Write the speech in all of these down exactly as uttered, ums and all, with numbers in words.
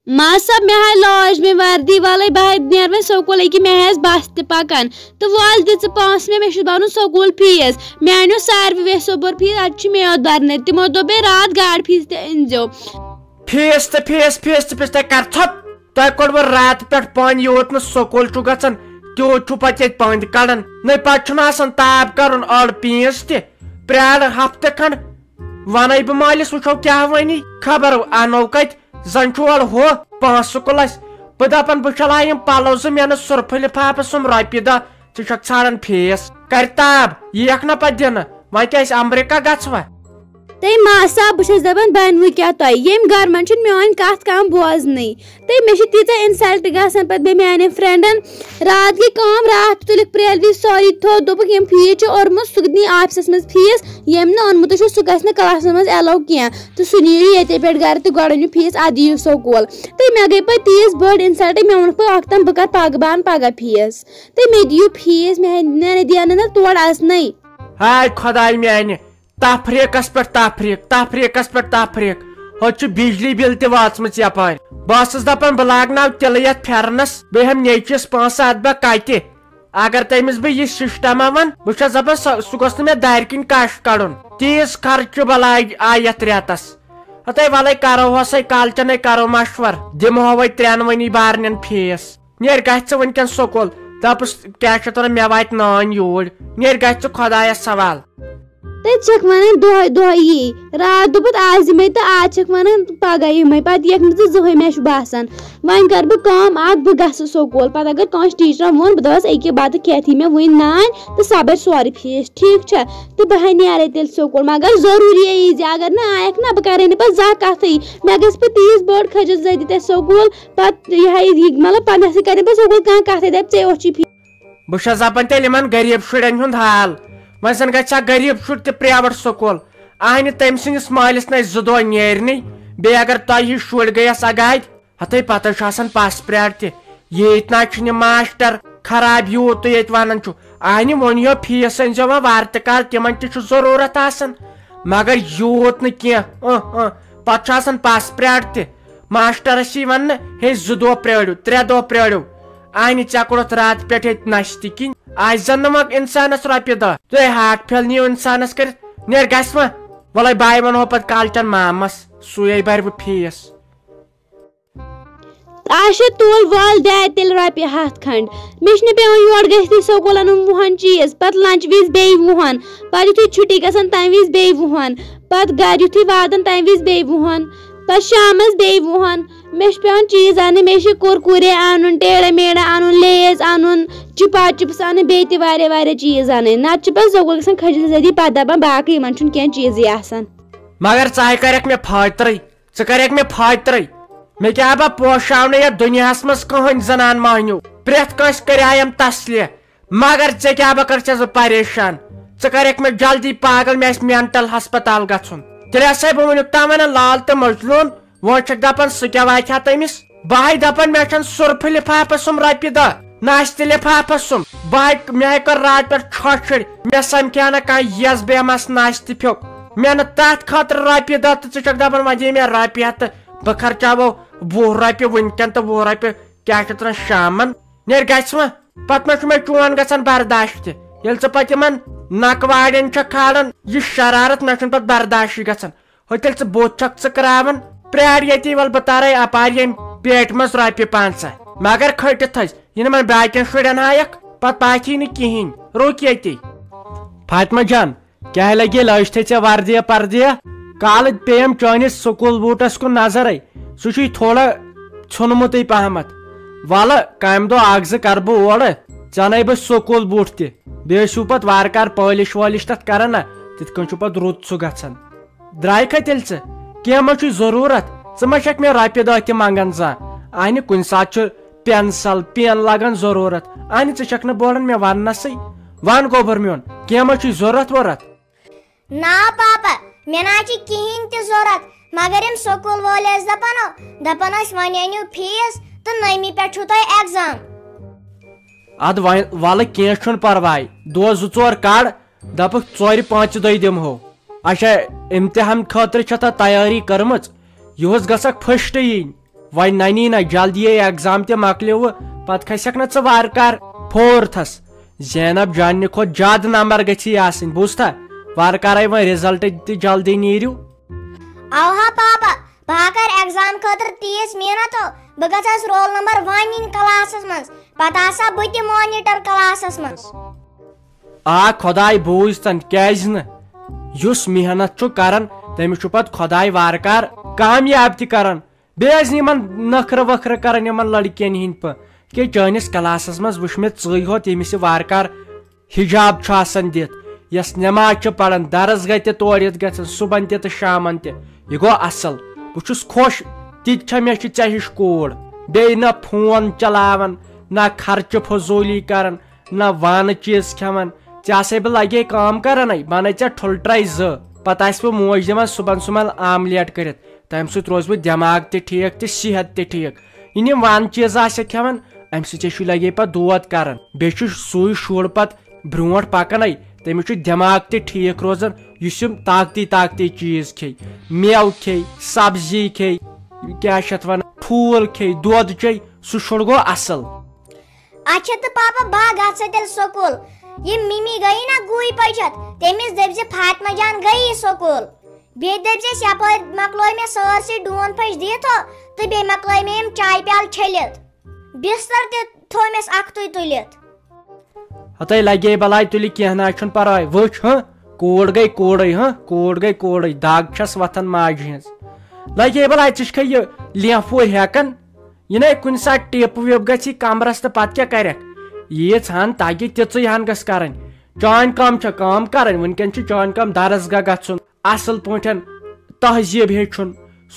ماسا، مےٚ ہاے لٲج مےٚ وردی، وَلَے بہٕ ہاے نیرٕ وۄنۍ سکوٗل، أکہِ مےٚ ہاے آسہِ بس تہِ پکان۔ تہٕ وَل دِ ژٕ پونٛسہٕ مےٚ، مےٚ چھُ بَرُن سکوٗل فیٖس۔ میٛانیو ساروِیو سوٚبُر فیٖس، اَتہِ چھُ مےٚ یوت بَرنَے۔ تِمو دوٚپ بیٚیہِ راتھ گاڈٕ فیٖس تہِ أنۍزیو۔ فیٖس تہٕ فیٖس، فیٖس تہٕ فیٖس، تۄہہِ کر ژھۄپ؟ تۄہہِ کوٚڑوٕ راتہٕ پٮ۪ٹھ پانہٕ یوٗت نہٕ سکوٗل چھُ گژھان، تیوٗت چھُ پتہٕ ییٚتہِ پانہٕ تہِ کڑان۔ نَے پتہٕ چھُنہٕ آسان تاپھ کرُن، أڑ پیٖنٛژ تہِ۔ پرٛارٕ ہفتہٕ کھنٛڈ، وَنَے بہٕ مٲلِس، وٕچھو کیٛاہ وَنہِ۔ خبر اَنو کَتہِ؟ زَن چھُ اورٕ ہُہ پانٛژھ سکوٗل اَسہِ۔ بہٕ دَپان، بہٕ چھَلہٕ ہا یِم پَلو زٕ، مےٚ نہٕ سُرفہٕ لِفافہٕ سُم رۄپیہِ دَہ، ژٕ چھَکھ ژھانٛڈان فیٖس۔ کَرِ تاب، یِیَکھ نہ پَتہٕ دِنہٕ۔ وۄنۍ کیٛاہ أسۍ امریکہ گژھوا؟ تہٕ ماسا، بہٕ چھَس دَپان، بہٕ اَنہٕ وۄنۍ کیٛاہ تۄہہِ؟ ییٚمۍ گَرٕ منٛز چھُنہٕ میون کَتھ کانٛہہ بوزنٕے۔ تہٕ مےٚ چھِ تیٖژاہ insult گژھان پَتہٕ بیٚیہِ میٛانٮ۪ن friendن۔ راتھ گٔے کٲم، راتھ تُلِکھ پرٛیلوی سٲری تھوٚد، دوٚپُکھ، ییٚمۍ فیٖس چھُ اوٚنمُت، سُہ نی آفسَس منٛز فیٖس، ییٚمۍ نہٕ اوٚنمُتٕے چھُ، سُہ گژھِ نہٕ کلاسَس منٛز allow کینٛہہ۔ تہٕ سُہ نِیِو ییٚتے پٮ۪ٹھ گَرٕ تہٕ گۄڈٕ أنِو فیٖس، اَدٕ یِیِو سکوٗل۔ تہٕ مےٚ گٔے پَتہٕ تیٖژ بٔڑ insult، مےٚ ووٚنُکھ پَتہٕ، اَکھ تام بہٕ کَرٕ پَگہٕ، بہٕ اَنہٕ پَگاہ فیٖس۔ تہٕ مےٚ دِیِو فیٖس، مےٚ نہ، نہ دِیَن نہٕ تورٕ اَژنَے۔ ہاے خۄداے میٛانہِ، تفریٖقس پٮ۪ٹھ تفریٖق، تفریٖقس پٮ۪ٹھ تفریٖق۔ ہوٚتہِ چھُ بجلی بِل تہِ وٲژمٕژ یپٲرۍ۔ بہٕ ٲسٕس دپان، بہٕ لاگناو تِلہٕ یتھ پھٮ۪رنس، بیٚیہِ ہٮ۪مہٕ نیچوِس پونٛسہٕ اتھ بہ کتہِ۔ اگر تٔمِس بہٕ یہِ سسٹما ونہٕ، بہٕ چھس دپان، سُہ، سُہ گوٚژھ نہٕ مےٚ دارِ کِنۍ کش کڑُن۔ تیٖژ خرچہٕ بلاے آیہِ یتھ رٮ۪تس۔ ہتے ولے کرو ہوسے کالچنے کرو مشور، دِمہو وۄنۍ ترٛٮ۪نوٕنی بارنٮ۪ن فیٖس۔ نیر گژھِ ژٕ وٕنکٮ۪ن سکوٗل۔ دپُس، کیٛاہ چھِ اتھ ونان، مےٚ واتہِ نانۍ یوٗرۍ۔ نیر گژھِ ژٕ خۄدایس حوال۔ تہٕ چھکھ ونان دۄہے دۄہے یی۔ راتھ دوٚپُتھ آز یِمے تہٕ آز چھکھ ونان پگاہ یِمے، پتہٕ یِکھ نہٕ ژٕ زٕہٕے، مےٚ چھُ باسان۔ وۄنۍ کرٕ بہٕ کٲم اکھ، بہٕ گژھٕ سکوٗل۔ پتہٕ اگر کٲنٛسہِ ٹیچرن ووٚن، بہٕ دپس أکیاہ بتہٕ کھٮ۪تھ یی مےٚ وُنہِ نانۍ تہٕ سۄ برِ سورُے فیٖس، ٹھیٖک چھا؟ تہٕ بہٕ ہا نیرے تیٚلہِ سکوٗل، مگر ضروٗری یی زِ اگر نہٕ آیکھ نہ، بہٕ کرے نہٕ پتہٕ زانٛہہ کتھٕے۔ مےٚ گژھِ پتہٕ تیٖژ بٔڑ کھٔجل زدی تتہِ سکوٗل، پتہٕ یہِ ہا یہِ، مطلب، پتہٕ مےٚ سۭتۍ کرِ نہٕ پتہٕ سکوٗل کانٛہہ کتھے، دپہِ ژےٚ اوس چھی فیٖس۔ بہٕ چھُس دپان تیٚلہِ یِمن غریٖب شُرٮ۪ن ہُنٛد حال۔ وۄنۍ زن گژھِ ہا غریٖب شُرۍ تہِ private سکوٗل۔ اہنہِ تٔمۍ سٕنٛدِس مٲلِس نَے زٕ دۄہ نیرنٕے۔ بیٚیہِ اگر تۄہہِ ہِوۍ شُرۍ گٔیَس اگادِ، ہتٕے پتہٕ چھُ آسان پس پرٛار تہِ۔ ییٚتہِ نہ چھُنہٕ یہِ ماسٹر خراب یوٗت تُہۍ ییٚتہِ ونان چھِو۔ اہنہِ ووٚن یو فیٖس أنۍزیو وۄنۍ وارٕ تہِ کالہٕ، تِمن تہِ چھُ ضروٗرت آسان۔ مگر یوٗت نہٕ کینٛہہ، اۭں، اۭں۔ پتہٕ چھُ آسان پس پرٛار تہِ۔ ماسٹرس یی وننہٕ، ہے، زٕ دۄہ پرٛٲرِو، ترٛےٚ دۄہ پرٛٲرِو۔ اہنہِ ژےٚ کوٚڑُتھ راتہٕ پٮ۪ٹھ ییٚتہِ نستہِ کِنۍ۔ آسہِ زن نہٕ وۄنۍ انسانس رۄپیہِ دہ۔ تُہۍ ہارٹ فیل نِیِو انسانس کٔرِتھ۔ نیر گژھِ وۄنۍ۔ وۄلے بہٕ ہاے ونہو پتہٕ کالچن مامس، سُے بھرِ وۄنۍ فیٖس۔ اچھا تُل، وَل دِ اَتہِ تیٚلہِ رۄپیہِ ہَتھ کھنٛڈ۔ مےٚ چھُنہٕ پٮ۪وان یورٕ گٔژھتھٕے سکوٗل اَنُن وُہَن چیٖز، پَتہٕ لنٛچ وِزِ بیٚیہِ وُہَن، پَتہٕ یُتھُے چھُٹی گژھان تَمہِ وِزِ بیٚیہِ وُہَن، پَتہٕ گَرٕ یُتھُے واتان تَمہِ وِزِ بیٚیہِ وُہَن، پَتہٕ شامَس بیٚیہِ وُہَن۔ مےٚ چھُ پٮ۪وان چیٖز اَنٕنۍ، مےٚ چھُ کُرکُرے اَنُن، ٹیڑا میڑا اَنُن، لیز اَنُن، چِپا چِپٕس اَنٕنۍ، بیٚیہِ تہِ واریاہ واریاہ چیٖز اَنٕنۍ۔ نَتہٕ چھِ پَتہٕ سکوٗل گژھان کھٔجِل زٔدی، پَتہٕ دَپان باقٕے یِمَن چھُنہٕ کینٛہہ چیٖزٕے آسان۔ مگر ژٕ ہاے کَرٮ۪کھ مےٚ فٲطرٕے۔ ژٕ کَرٮ۪کھ مےٚ فٲطرٕے۔ مےٚ کیٛاہ با پوشاونہٕ یَتھ دُنیاہَس منٛز کٕہٕنۍ زنان مۄہنیو۔ پرٛٮ۪تھ کٲنٛسہِ کَریایَم تسلہِ۔ مگر ژےٚ کیٛاہ با کَرٕ، چھَس بہٕ پریشان۔ ژٕ کَرٮ۪کھ مےٚ جلدی پاگل، مےٚ آسہِ مینٹل ہسپتال گژھُن۔ تیٚلہِ ہسا بہٕ وٕنیُک تام وَنان لال تہٕ مجنون، وۄنۍ چھَکھ دَپان سُہ کیٛاہ واتہِ ہا تٔمِس؟ بہٕ ہاے دَپان مےٚ چھَنہٕ سُرفہٕ لِفافَس سُم رۄپیہِ دَہ، ناشتہٕ لِفافَس سُم۔ بہٕ ہاے، مےٚ ہاے کٔر راتہٕ پٮ۪ٹھ چھۄکھ چھٔڑۍ، مےٚ سَمکھے نہٕ کانٛہہ یَس بیٚہمَس ناشتہٕ پھیوٚک۔ مےٚ نہٕ تَتھ خٲطرٕ رۄپیہِ دَہ تہٕ ژٕ چھَکھ دَپان وۄنۍ دِ مےٚ رۄپیہِ ہَتھ تہٕ بہٕ خرچاوو وُہ رۄپیہِ وٕنکٮ۪ن تہٕ وُہ رۄپیہِ کیٛاہ چھِ اَتھ وَنان شامَن۔ نیرِ گژھِ وۄنۍ، پَتہٕ ما چھُ مےٚ چون گژھان برداشت تہِ؟ ییٚلہِ ژٕ پَتہٕ یِمَن نَکہٕ واڑٮ۪ن چھَکھ کھالان یہِ شرارت، مےٚ چھُنہٕ پَتہٕ برداشٕے گژھان۔ ہُہ تیٚلہِ ژٕ بُتھ چھَکھ ژٕ کرٛاوان، پرٛار ییٚتی، وَلہٕ بہٕ تَرَے اَپارِ ییٚمہِ پیٹہِ منٛز رۄپیہِ پنٛژاہ۔ مگر کھٔٹِتھ تھٔج، یہِ نہٕ وۄنۍ باقیَن شُرٮ۪ن ہایَکھ، پَتہٕ پاکھی نہٕ کِہیٖنۍ، رُک ییٚتی۔ فاطمہ جان، کیٛاہ لگے لٲج تھے ژےٚ وردیا پردیا؟ کالہٕ پیٚیم چٲنِس سکوٗل بوٗٹس کُن نظرے، سُہ چھُے تھوڑا ژھیوٚنمُتٕے پہمتھ۔ ولہٕ کامہِ دۄہ اکھ زٕ کرٕ بہٕ اورٕ، ژےٚ انے بہٕ سکوٗل بوٗٹھ تہِ، بیٚیہِ ٲسِو پتہٕ وارٕ کارٕ پٲلِش وٲلِش تتھ کران نا، تِتھ کٔنۍ چھُ پتہٕ رُت سُہ گژھان۔ درٛاے کھا تیٚلہِ ژٕ؟ کینٛہہ ما چھُے ضروٗرت؟ ژٕ ما چھکھ مےٚ رۄپیہِ دہ تہِ منگان زانٛہہ؟ اہنہِ کُنہِ ساتہٕ چھُ پینسل، پین لگان ضروٗرت، اہنہِ ژٕ چھکھ نہٕ بوران مےٚ وننسٕے۔ ون گوٚبُر میون، کینٛہہ ما چھُے ضروٗرت ووٗرت؟ نا پاپا، مےٚ نہ حظ چھِ کِہیٖنۍ تہِ ضوٚرَتھ، مگر یِم سکوٗل وٲلۍ ٲسۍ دَپان، دَپان ٲسۍ، وۄنۍ أنِو فیٖس تہٕ نٔیمہِ پٮ۪ٹھ چھُو تۄہہِ ایگزام۔ اَدٕ وۄنۍ وَلہٕ کینٛہہ چھُنہٕ پَرواے، دۄہ زٕ ژور کَڑ، دَپُکھ ژورِ پانٛژِ دۄہہِ دِمہو۔ اچھا، اِمتِحان خٲطرٕ چھےٚ تۄہہِ تیٲری کٔرمٕژ؟ یِہُس گژھکھ فٔسٹ یِنۍ۔ وۄنۍ ننی نہ جلدی، ایگزام تہِ مۄکلیوٕ، پتہٕ کھسکھ نہ ژٕ وارٕ کار فورتھس۔ زینب جاننہِ کھۄتہٕ زیادٕ نمبر گژھی آسٕنۍ، بوٗزتھا؟ وارٕ کارے وۄنۍ رِزلٹ تہِ جلدی نیرِو۔ اوہا پاپا، بہٕ ہا کرٕ ایگزام خٲطرٕ تیز محنت ہو۔ بہٕ گژھس رول نمبر ون نِنۍ کلاسس منٛز۔ پتہٕ آسہٕ ہا بہٕ تہِ مانیٹر کلاسس منٛز۔ آ خۄداے بوٗزتن، کیازِ نہٕ؟ یُس محنت چھُ کران، تٔمِس چھُ پتہٕ خۄداے وارٕ کار کامیاب تہِ کران۔ بیٚیہِ ٲسۍ نہٕ یِمن نخرٕ وخرٕ کران یِمن لڑکین ہِنٛدۍ پٲٹھۍ۔ کہِ چٲنِس کلاسس منٛز وٕچھ مےٚ ژٕے ہوت، ییٚمِس یہِ وارٕ کار حجاب چھُ آسان دِتھ، یۄس نٮ۪ماز چھِ پران، درس گاہ تہِ تور یِتھ گژھان، صُبحن تہِ تہٕ شامن تہِ۔ یہِ گوٚو اصل، بہٕ چھُس خۄش۔ تہِ تہِ چھےٚ مےٚ چھِ ژےٚ ہِش کوٗر۔ بیٚیہِ نہ فون چلاوان، نہ خرچہٕ فضوٗلی کران، نہ وانہٕ چیٖز کھٮ۪وان۔ ژےٚ آسے بہٕ لگے کٲم کران، بنٲے ژےٚ ٹھُلہٕ ٹرٛے زٕ۔ پتہٕ آسہِ بہٕ موج دِوان صُبحن صُبحن آملیٹ کٔرِتھ۔ تمہِ سۭتۍ روزِ بہٕ دٮ۪ماغ تہِ ٹھیٖک تہٕ صحت تہِ ٹھیٖک۔ یِم یِم وانہٕ چیٖز آسہِ کھٮ۪وان، امہِ سۭتۍ چھُ لگے پتہٕ دود کران۔ بیٚیہِ چھُ سُے شُر پتہٕ برونٛٹھ پکنٕے، تٔمِس چھُ دٮ۪ماغ تہِ ٹھیٖک روزان۔ یُس یِم طاقتی طاقتی چیٖز کھیٚیہِ، مٮ۪وٕ کھیٚیہِ، سبزی کھیٚیہِ، کیٛاہ چھِ اتھ ونان، ٹھوٗل کھیٚیہِ، دۄد چیٚیہِ، سُہ شُر گوٚو اصل۔ اچھا تہٕ پاپا، بہٕ گژھٕ تیٚلہِ سکوٗل۔ یہِ مِمی گٔیی نا گُہہ پٔچِتھ، تٔمِس دٔپۍ زِ فاطمہ جان گٔیی سکوٗل۔ بیٚیہِ دٔپۍ زٮ۪س یپٲرۍ مۄکلٲے مےٚ سٲرسٕے ڈوٗن پھٔچ دِتھ ہو، تہٕ بیٚیہِ مۄکلٲے مےٚ یِم چایہِ پیالہٕ چھٔلِتھ۔ بستر تہِ تھوٚو مےٚ اکھتُے تُلِتھ۔ ہتے لگے بلاے تُلہِ، کینٛہہ نہ چھُنہٕ پرواے۔ وٕچھ، ہاں، کوٗر گٔے کوٗرٕے، ہاں، کوٗر گٔے کوٗرٕے، دگ چھس وۄتھان ماجہِ ہٕنٛز۔ لگے بلاے، ژٕ چھکھے یہِ لینفوٗ ہٮ۪کان؟ یہِ نے کُنہِ ساتہٕ ٹیپہٕ ویپہٕ گژھی کمرس تہٕ پتہٕ کیٛاہ کرکھ؟ ییٖژ ہن تگہِ تِژٕے ہن گٔژھ کرٕنۍ۔ چٲنۍ کٲم چھےٚ کٲم کرٕنۍ، وٕنکیٚن چھُ چٲنۍ کٲم درس گاہ گژھُن، اصل پٲٹھۍ تہذیب ہیٚچھُن،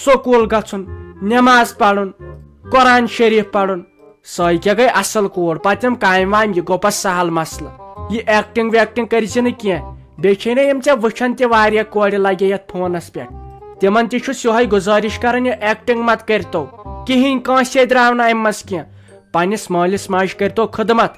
سکوٗل گژھُن، نٮ۪ماز پرُن، قرآن شریف پرُن۔ سۄے کیٛاہ گٔے اصل کوٗر، پتہٕ یِم کامہِ وامہِ، یہِ گوٚو پتہٕ سہل مسلہٕ۔ یہِ ایکٹنگ ویکٹنگ کٔرۍ زِ نہٕ کینٛہہ۔ بیٚیہِ چھے نہ یِم ژےٚ وٕچھان تہِ واریاہ کورِ لگے یتھ فونس پٮ۪ٹھ۔ تِمن تہِ چھُس یِہوٚے گُزٲرِش کران، یہِ ایکٹنگ مت کٔرۍتو کِہیٖنۍ، کٲنٛسے درٛاو نہٕ امہِ منٛز کینٛہہ۔ پننِس مٲلِس ماجہِ کٔرۍتو خدمت۔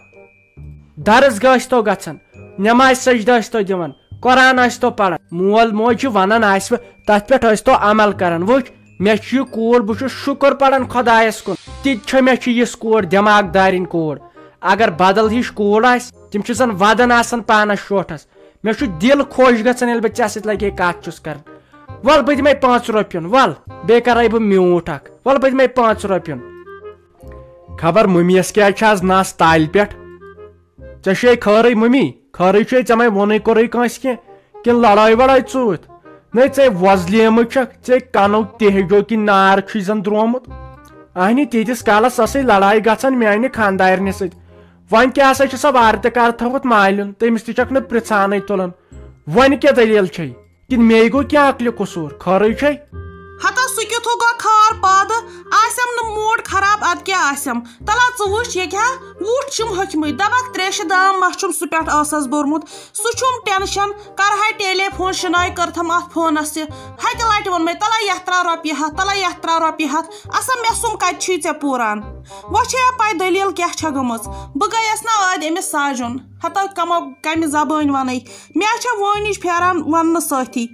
درس گاہ ٲسۍتو گژھان، نماز سجدٕ ٲسۍتو دِوان، قرآن ٲسۍتو پران۔ مول موج یہِ ونان آسِوٕ، تتھ پٮ۪ٹھ ٲسۍتو عمل کران۔ وٕچھ، مےٚ چھُ یہِ کوٗر، بہٕ چھُس شُکر پران خۄدایس کُن۔ تہِ چھےٚ مےٚ چھِ یِژھ کوٗر، دٮ۪ماغ دارِنۍ کوٗر۔ اگر بدل ہِش کوٗر آسہِ، تِم چھِ زن ودان آسان پانس شوٹھس۔ مےٚ چھُ دِل خۄش گژھان، ییٚلہِ بہٕ ژےٚ سۭتۍ لگے کتھ چھُس کران۔ ول، بہٕ دِمے پانٛژھ رۄپیُن، ول، بیٚیہِ کرے بہٕ میوٗٹھ اکھ، ول، بہٕ دِمے پانٛژھ رۄپیُن۔ خبر مُمیَس کیٛازِ چھِ آز نَس تالہِ پٮ۪ٹھ؟ ژےٚ چھے خٲرٕے مُمی، خٲرٕے چھے، ژےٚ مَے ووٚنُے کوٚرُے کٲنٛسہِ کینٛہہ؟ کِنہٕ لڑٲے وڑٲے ژوٗتھ؟ نَے، ژے وۄزلیمٕژ چھکھ، ژے کَنو تِہجو کِنۍ نار چھُے زَن درٛومُت۔ اہنہِ، تیٖتِس کالَس ٲسٕے لڑاے گژھان میانہِ خاندارنہِ سۭتۍ۔ وۄنۍ کیٛاہ سا چھُ سۄ وارٕ تہِ کر تھٲومٕژ مالیُن، تٔمِس تہِ چھکھ نہٕ پرٛژھانٕے تُلان۔ وۄنۍ کیٛاہ دٔلیٖل چھے؟ کِنہٕ مے گوٚو کینٛہہ عقلہِ قصوٗر؟ خٲرٕے چھے؟ ہتا سُہ کیُتھ ہیوٗ گوٚو خار پٲدٕ؟ آسٮ۪م نہٕ موڈ خراب، ادٕ کیٛاہ آسٮ۪م؟ تلا ژٕ وٕچھ، ییٚکیٛاہ وُٹھ چھِم ہوٚکھمٕتۍ، دپکھ تریشہِ دام ما چھُم سُہ پٮ۪ٹھ ٲسس بوٚرمُت۔ سُہ چھُم ٹینشن، کرٕ ہا ٹیلی فون، شِناے کٔرتھم اتھ فونس تہِ۔ ہتہِ لٹہِ ووٚن مےٚ، تلا یتھ ترٛاو رۄپیہِ ہتھ، تلا یتھ ترٛاو رۄپیہِ ہتھ۔ اسا مےٚ سُم کتہِ چھُے ژےٚ پوٗران؟ وۄنۍ چھے پاے دٔلیٖل کیٛاہ چھےٚ گٔمٕژ۔ بہٕ گٔیس نا ٲدۍ أمِس ساجُن۔ ہتا کمو کمہِ زبٲنۍ ونَے؟ مےٚ چھےٚ وٲنِج پھیران وننہٕ سۭتی۔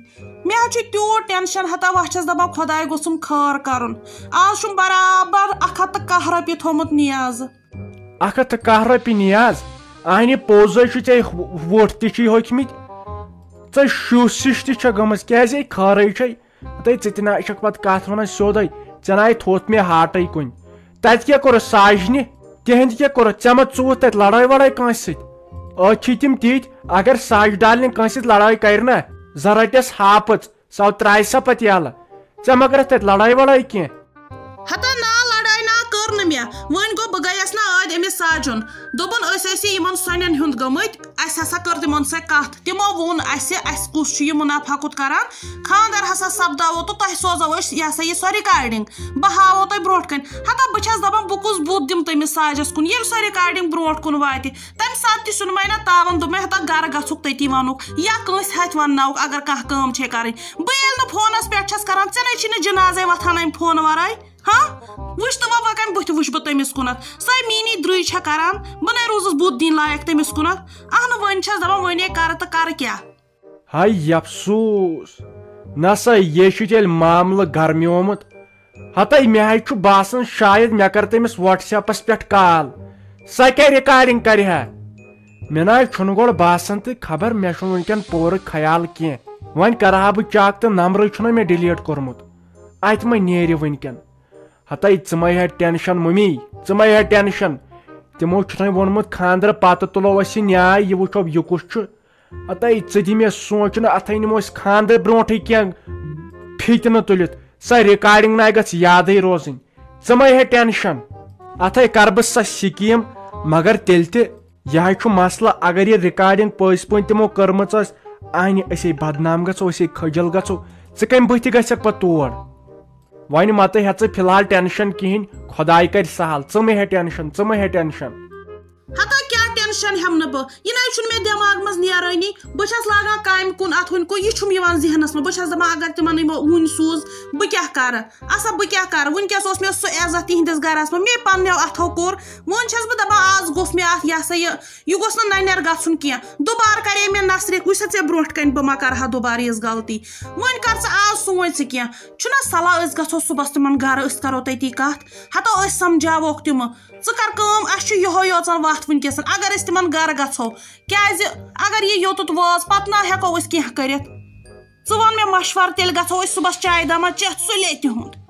مےٚ حظ چھُ تیوٗت ٹینشن، ہتا وۄنۍ چھَس دَپان خۄداے گوٚژھُم خٲر کَرُن۔ آز چھُم برابر اَکھ ہَتھ تہٕ کاہ رۄپیہِ تھوٚمُت نیازٕ۔ اَکھ ہَتھ تہٕ کاہ رۄپیہِ نیاز؟ اَہنہِ پوٚز ہے چھُ، ژےٚ وُ-، وُٹھ تہِ چھُے ہوٚکھمٕتۍ۔ ژےٚ شُش ہِش تہِ چھےٚ گٔمٕژ، کیٛازِ ہے خٲرٕے چھے؟ تہٕ ژٕ تہِ نہ چھکھ پتہٕ کتھ ونان سیوٚدے، ژےٚ نہ تھوٚتھ مےٚ ہاٹے کُنہِ۔ تتہِ کیٛاہ کوٚرُتھ ساجنہِ؟ تِہنٛدِ کیٛاہ کوٚرُتھ؟ ژےٚ ما ژوٗتھ تتہِ لڑٲے وڑٲے کٲنٛسہِ سۭتۍ؟ أتھۍ چھِ تِم تِتھۍ، اگر ساجہِ ڈالنہِ کٲنٛسہِ سۭتۍ لڑٲے کرِ نہ، زن رٹٮ۪س ہاپٕژ، سۄ ترایہِ سا پتہٕ یلہٕ۔ ژےٚ ما کٔرتھ تتہِ لڑٲے وڑٲے کینٛہہ؟ ہتا نا، لڑٲے نا کٔر نہٕ مےٚ۔ وۄنۍ گوٚو، بہٕ گٔیس نا ٲدۍ أمِس ساجُن۔ دوٚپُن، أسۍ ٲسی یِمن سۄنٮ۪ن ہُنٛد گٔمٕتۍ، اسہِ ہسا کٔر تِمن سۭتۍ کتھ۔ تِمو ووٚن اسہِ، اسہِ کُس چھُ یہِ منافع کُت کران۔ خانٛدر ہسا سپداوو تہٕ تۄہہِ سوزو أسۍ، یہِ ہسا یہِ سۄ ریکارڈنگ۔ بہٕ ہاوو تۄہہِ برونٛٹھ کنہِ۔ ہتا بہٕ چھس دپان، بہٕ کُس بُتھ دِمہٕ تٔمِس ساجس کُن، ییٚلہِ سۄ ریکارڈنگ برونٛٹھ کُن واتہِ۔ تمہِ ساتہٕ تہِ چھُنہٕ مےٚ نہ تاون، دوٚپ مےٚ، ہتا گرٕ گژھُکھ، تٔتی ونُکھ یا کٲنٛسہِ ہتھِ ونناوُکھ، اگر کانٛہہ کٲم چھے کرٕنۍ۔ بہٕ ییٚلہِ نہٕ فونس پٮ۪ٹھ چھس کران، ژےٚ نے چھی نہٕ جنازے وۄتھان امہِ فونہٕ ورٲے۔ ہاں؟ وٕچھ تہٕ وۄنۍ، وۄنۍ کَمہِ بُتھِ وٕچھ بہٕ تٔمِس کُنَتھ؟ سۄے میٛٲنی درٕے چھےٚ کَران، بہٕ نے روٗزٕس بُتھ دِنۍ لایق تٔمِس کُنَتھ۔ اَہنہٕ، وۄنۍ چھَس دَپان، وۄنۍ ہے کَرٕ تہٕ کَرٕ کیٛاہ؟ ہاے افسوٗس! نہ سا، یے چھُ تیٚلہِ معاملہٕ گرمیومُت۔ ہتے مےٚ حظ چھُ باسان شاید مےٚ کٔر تٔمِس WhatsApp-س پٮ۪ٹھ کال۔ سۄ کیٛاہ ریکارڈنگ کرِ ہا؟ مےٚ نہ حظ چھُنہٕ گۄڈٕ باسان تہٕ خبر مےٚ چھُنہٕ وٕنکٮ۪ن پوٗرٕ خیال کینٛہہ۔ وۄنۍ کرٕ ہا بہٕ چیک تہٕ نمبرٕے چھُنہ مےٚ ڈیلیٹ کوٚرمُت۔ اتہِ ما نیرِ وٕنکٮ۪ن؟ ہتے ژٕ مہ ہے ٹینشن ممی، ژٕ مہ ہے ٹینشن۔ تِمو چھُنہ ووٚنمُت خاندرٕ پتہٕ تُلو أسۍ یہِ نیاے، یہِ وٕچھو یہِ کُس چھُ۔ ہتے ژٕ دِ مےٚ سونٛچنہٕ، اتھے نِمو أسۍ خاندرٕ برونٹھٕے کینٛہہ فِتنہٕ تُلِتھ۔ سۄ ریکارڈنگ نہ گژھِ یادٕے روزٕنۍ۔ ژٕ مہ ہے ٹینشن۔ اتھے کرٕ بہٕ سۄ سکیٖم، مگر تیٚلہِ تہِ یہِ حظ چھُ مسلہٕ، اگر یہِ ریکارڈنگ پٔزۍ پٲٹھۍ تِمو کٔرمٕژ ٲس، انہِ أسے بدنام گژھو، أسے کھٔجل گژھو۔ ژٕ کمہِ بٕتھِ گژھکھ پتہٕ تور؟ وۄنۍ مہ تہٕ ہےٚ ژٕ فی الحال ٹینشن کِہینۍ، خۄداے کرِ سہل، ژٕ مہ ہے ٹینشن، ژٕ مہ ہے ٹینشن۔ ہتا کیٛاہ ٹینشن ہٮ۪مہٕ نہٕ بہٕ؟ یہِ نَے چھُنہٕ مےٚ دٮ۪ماغ منٛز نیرٲنی۔ بہٕ چھَس لاگان کامہِ کُن، اَتھ ہُنہِ کُن، یہِ چھُم یِوان ذہنَس منٛز۔ بہٕ چھَس دَپان، اگر تِمَن یِمو وُنۍ سوٗز، بہٕ کیٛاہ کَرٕ؟ اَسا بہٕ کیٛاہ کَرٕ؟ وٕنکٮ۪س اوس مےٚ سُہ عزت تِہِنٛدِس گَرَس منٛز، مے پنٛنیو اَتھو کوٚر۔ وۄنۍ چھَس بہٕ دَپان، آز گوٚژھ مےٚ اَتھ، یہِ ہسا یہِ، یہِ گوٚژھ نہٕ نَنٮ۪ر گژھُن کینٛہہ۔ دُبارٕ کَرے مےٚ نصرِ، وٕچھ سا ژےٚ برونٛٹھ کَنہِ بہٕ ما کَرٕ ہا دُبارٕ یِژھ غلطی۔ وۄنۍ کَر ژٕ آز سونٛچ ژٕ کینٛہہ۔ چھُنہ صلاح، أسۍ گژھو صُبحَس تِمَن گَرٕ، أسۍ کَرو تَتی کَتھ۔ ہَتو أسۍ سَمجھاووکھ تِمہٕ۔ ژٕ کر کٲم، اَسہِ چھُ یِہوٚے یوت وَتھ وٕنکیٚس۔ اگر أسۍ تِمن گرٕ گژھو، کیازِ اگر یہِ یوٚتُتھ وٲژ، پتہٕ نہ ہٮ۪کو أسۍ کینٛہہ کٔرِتھ۔ ژٕ وَن مےٚ مشورٕ، تیٚلہِ گژھو أسۍ صُبحس چایہِ دامہ چٮ۪تھ سُلے تِہُنٛد۔